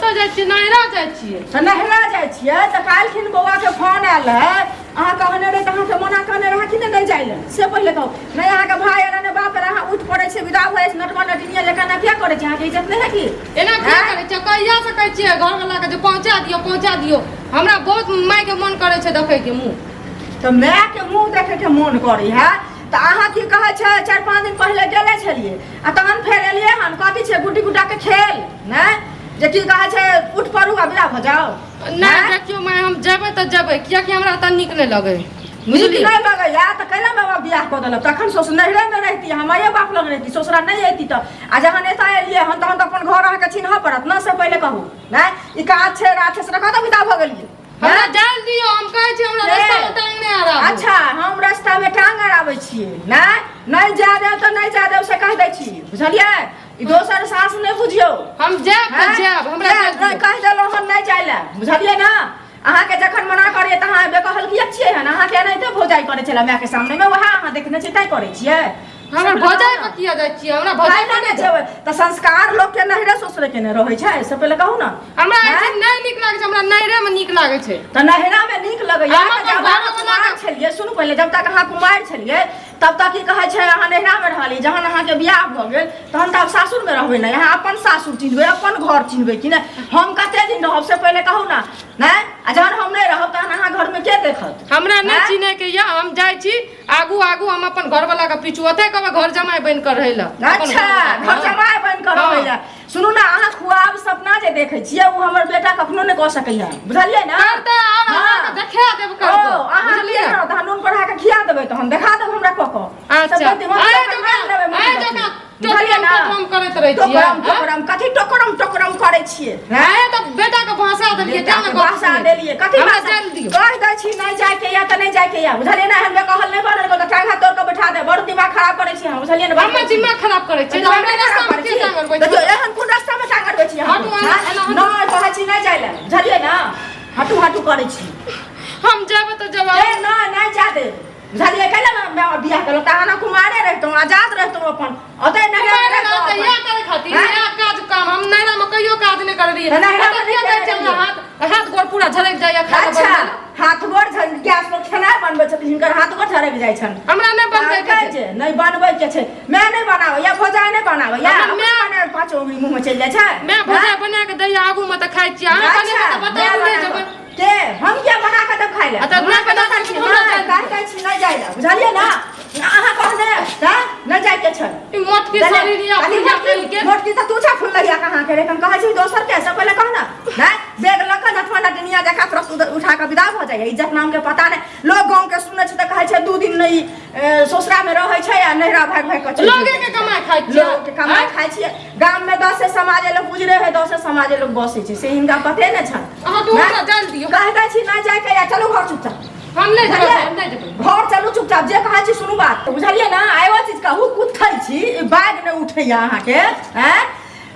कतऽ जाइ छियै? नैहरा जाइ छियै। तऽ नैहरा जाइ छियै तऽ काल्हिखिन बौआके फोन आयल रहै, अहाँ कहने रहै तऽ अहाँके मना कहने रहै कि नहि नहि जाइ लए, से पहिले कहू। नहि अहाँके भाय एला, नहि बाप एला, अहाँ उठि पड़ै छियै, विदा भऽ जाइ छियै, नटवा नटिनिया जकाँ। एना किया करै छियै? अहाँके इज्जत नहि है की? एना किया करै छियै? कहिया से कहै छियै घरवला के जे पहुँचा दियौ, पहुँचा दियौ। हमरा बहुत मायके मन करै छै देखैके मुँह। तऽ मायके मुँह देखैके मन करै है तऽ अहाँ की कहै छै, 4-5 दिन पहिले गेले छलियै आ तहन फेर एलियै हन। कथी छै गुड्डी गुड्डाके खेल नहि जे की कहै छै उठ पड़ू आ विदा भऽ जाउ? नहि। देखियौ माय, हम जेबै तऽ जेबै, कियाकि हमरा ओतऽ नीक नहि लगै। नीक बुझलियै? नहि लगैया तऽ कैला माय बाप बियाह कऽ देलक? तखन ससुर नैहरेमे रहिती, हम माये बाप लग रहिती, ससुरा नहि अयती तऽ। आ जहन एतऽ एलियै हन तहन तऽ अपन घर अहाँके चिन्हऽ पड़त ने, से पहिले कहू। नहि ई काज छै रात छै से कतऽ विदा भऽ गेलियै? हमरा जाल दियौ, हम कहै छी हमरा रास्ता में टांग नहि अड़ाबू। अच्छा, हम रास्ता में टांग अड़ाबै छियै? नहि, नहि जा देब तऽ नहि जा देब, से कहि दै छी, बुझलियै? ई दोसर सास नहि बुझियौ। हम जायब तऽ जायब, हमरा जाय जाय दियौ। कहि देलहुँ हन नहि जाय लए, बुझलियै ने? अहाँके जखन मना करियै तऽ अहाँ बेकहल किएक छियै हन? अहाँके एनाहिते भौजाइ करै छलै मायके सामनेमे, वएह अहाँ देखने छियै तैं करै छियै। हमर भौजाइ पर किया जाइ छियै? हमरा भौजाइ पर नहि जेबै तऽ संस्कार लोक के नैहरे ससुरे के ने रहै छै, से पहिले कहू ने। हमरा ऐसे नहि नीक लागै छै, हमरा नैहरे में नीक लागै छै। तऽ नैहरा में नीक लगैया? हम अपन जब अहाँ घरवला कुमार छलियै, सुनू पहिले, जब तक अहाँ कुमार छलियै तब तक की कहै छै अहाँ नैहरा में रहलियै। जहन अहाँके बियाह भऽ गेल तहन तऽ आब सासुर में रहबै ने। अहाँ अपन सासुर चिन्हबै, अपन घर चिन्हबै कि नहि? हम कते दिन रहब से पहिले कहू ने। नहि, आ जहन हम नहि रहब तहन अहाँ घर में के देखत? हमरा नहि चिन्है के यऽ। हम जाइ छी आगू आगू, हम अपन घरवला के पीछू। ओतै कहबै घर जमाई बनि कऽ रहै लए अपन। अच्छा, घरवला। घर जमाई बनि कऽ रहै लए। सुनू ने, अहाँ खुआब सपना जे देखै छियै ओ हमर बेटा कखनो नहि कऽ सकैया, बुझलियै ने? करतै आर अहाँके देखा देब। ओ करतै, अहाँ बुझलियै? किया रहत? अहाँ नून पढ़ा कऽ खिया देबै तहन देखा देब हमरा कऽ कऽ। अच्छा। सबके दिमाग आइ लऽ कऽ जकाँ मारि लेबै आइ मोटी। जकाँ बुझलियै टोकरम ने? टोकरम करैत रहै छियै। टोकरम टोकरम कथी टोकरम टोकरम करै छियै? आइ तऽ बेटा के भाषा देलियै तें ने गप भाषा सुनै। देलियै कथी? हमरा भाषा जाय दियौ। कहि दै छी नहि जाय के या तऽ नहि जाय के या, बुझलियै ने? हमे कहल नहि बनल तऽ टांग हाथ तोड़ के बैठा दे। बड़ दिमाग खराब करै छी हम, बुझलियै ने? हमे दिमाग खराब करै छियै? दिमाग हमरा नहि रास्ता खराब मे करै के छी। टांग अड़बै देखियौ, छै? एहन कोन रास्ता मे टांग अड़बै छी अहाँ? हटू, एना- एना हटू। नहि, कहै छी नहि जाय लए, बुझलियै ने? हटू हटू करै छी। हम जेबै तऽ जेबै। ए नहि, नहि जा देब, बुझलियै? कैला ने माय बाप बियाह केलक तऽ अहाँ कुमारे रहितहुँ, आजाद रहितहुँ, अपन ओतै नैहरा कुमारे रहितहुँ रहतै अपन। इएह करै खातिर। हैं? इएह काज काम। हम नैहरा मे कहियो काज नहि करै रहियै। तऽ नैहरामे एतऽ किया नहि जाइ छै? करै हमरा हाथ हाथ गोर पूरा झलकि जाइया खाना अच्छा बनबै लए। हाथ गोर झल गैस पर खेनाइ बनबै छथिन, हिनकर हाथ गोर झरकि जाइ छनि। हमरा नहि बनबै के कहै छै। छै नहि बनबै के छै। माय नहि बनाबै या भौजाइ नहि बनाबै या हमर माय- अपने बनाबै, पाँचो उंगली मुँहमे चलि जाइ छै। मैं भौजाइ बना के दैया आगू मे तऽ खाइ छियै। अहाँ अच्छा, बनेबै तऽ बताबू, माय नहि बना जेबै। कऽ। के हम किया बना कऽ देब खाइ लए? आ तऽ हमरा नहि बना कऽ कऽ छी, हमरा नहि, जाय कहै जाइ छी नहि जाइ लए, बुझलियै ने? अहाँ कहने तऽ नहि जाइके छै। ई मोटकी शरीर या खाली फुलिया मोटकी- तेल के। मोटकी तऽ तू छा फुलैया कहाँ के रे? हम कहै छी दोसर के, से पहिले कह ने। नहि बैग लऽ कऽ नथुआ नटनिया जकाँ तुरंत उठा कऽ विदा भऽ जाइए। इज्जत नाम के पता नहि। लोग गाँव के सुनै छै तऽ कहै छै 2 दिन नहि ससुरा मे रहै छै आ नैहरा भागि भागि कऽ चलि लोगे जाइ के छै। कमाइ खाइ छियै। लोग के कमाइ आँय? खाइ छियै। गाम मे दसे समाजे लोग गुजरे है, दसे समाजे लोग बसै छै, से हिनका पते नहि छनि। अहाँ तऽ हमरा जानि दियौ। कहि दै छी नहि जाय के या, चलू घर चुपचाप। हम नहि जेबै। बुझलियै? हम नहि जेबै। घर चलू चुपचाप। जे कहै छी सुनू बात, बुझलियै ने? एगो चीज कहू, उठै छी ई बैग नहि उठैया अहाँके? आँय,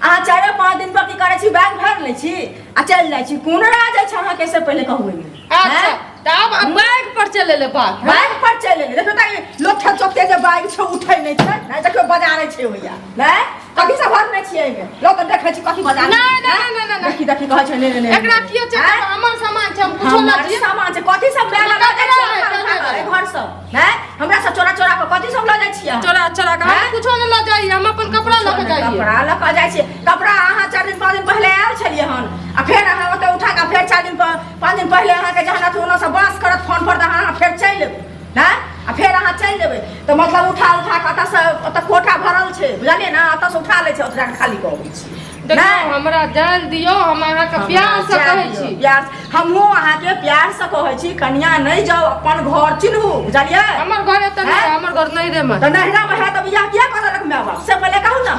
अहाँ 4-5 दिन पर की करै छी? बैग भरि लै छी आ चलि जाइ छी। कोन राज अछि अहाँके, से पहिले कहू एहिमे। अच्छा आँय? तऽ आब आब बैग पर चलि एलै बात। बैग पर चलि एलै। देखियौ तऽ लोक ठक चौकते जे बैग छै उठै नहि छै। नहि देखियौ बजारै छै होइया। नहि, कथी सब भरने छियै एहिमे? लोक तऽ देखै छी कथी बजार। नहि, नहि, नहि, नहि, नहि। देखी देखी कहै छै नहि नहि नहि। एकरा कियो चेक आँय? हमर सामान छै, हम कुछो हमर लऽ जियै। सामान छै? कथी सब लए लऽ जाइ ककरा छियै है, उठा ककरा कऽ है? घर सब नहि हमरा सब चोरा चोरा कऽ कथी सब लऽ जाइ छियै अहाँ? चोरा चोरा कऽ हम आँय? कुछो नहि लऽ जाइए, हम अपन कपड़ा लऽ कऽ जाइए। कपड़ा लऽ कऽ जाइ छियै? कपड़ा अहाँ 4 दिन 5 दिन पहिले आयल छलियै हन आ फेर अहाँ ओतऽ उठा कऽ फेर 4 दिन 5 दिन पहिले अहाँके जहन अथी ओनऽसँ बाँस करत फोन पर तऽ अहाँ फेर चलि एबै। नहि आ फेर अहाँ चलि जेबै तऽ मतलब उठा उठा कऽ एतऽसँ ओतऽ कोठा भरल छै, बुझलियै ने? एतऽसँ उठा लै छै, ओतऽ जाकऽ खाली कऽ अबै छी। देखियौ, नहि हमरा जाय दियौ, हम अहाँके प्यार से जाय कहै दियौ, छी। प्यार हमहूँ अहाँके प्यार से कहै छी कनिया, नहि जाउ, अपन घर चिन्हू, बुझलियै? हमर घर एतऽ नहि है, हमर घर नैहरे मे। तऽ नैहरामे है तऽ बियाह किया कऽ देलक माय बाप, से पहिले कहू ने।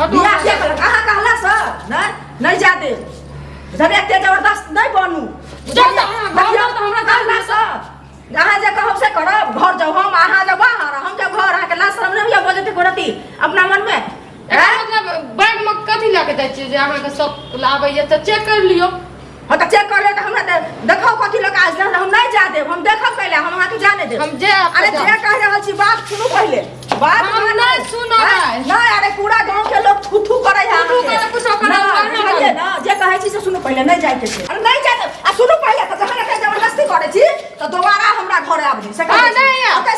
हटू। बियाह किया केलक? अहाँ कहला से नहि नहि जा देब, बुझलियै? एते जबरदस्त नहि बनू। जाउ तऽ अहाँ घर जाउ तऽ हमरा जाय कहला से अहाँ जे कहब से करब। घर जाउ, हम अहाँ जाउ बाहर, हम जाउ घर। अहाँके लाज शरम नहि होइया बजैत एको रत्ती अपना मनमे? एकर मतलब बैग मे कथी लऽ के जाइ छियै जे अहाँके सब आबैया तऽ चेक कर लियौ। हँ तऽ चेक कर ले तऽ हमरा देखाउ कथी लऽ कऽ आज। हम नहि जा देब, हम देखब कैला, हम अहाँके जा नहि देब। हम जायब तऽ अरे जायब। जे कहि रहल छी बात सुनू पहिले बात हम मानू। नहि सुनब। आँय? नहि, अरे पूरा गांव के लोग थू थू करे है थू थू अहाँके। करे, कुछो करे, नहि, हम कहाँ बुझलियै जानी? ने? जे कहै छी से सुनू पहिले, नहि जाइके छै। अरे नहि जाय, आ सुनू पहिले, तऽ जखन एते जबरदस्ती करै छी तऽ दोबारा हमरा घर आबि से हाँ, नहि आयब। ओतै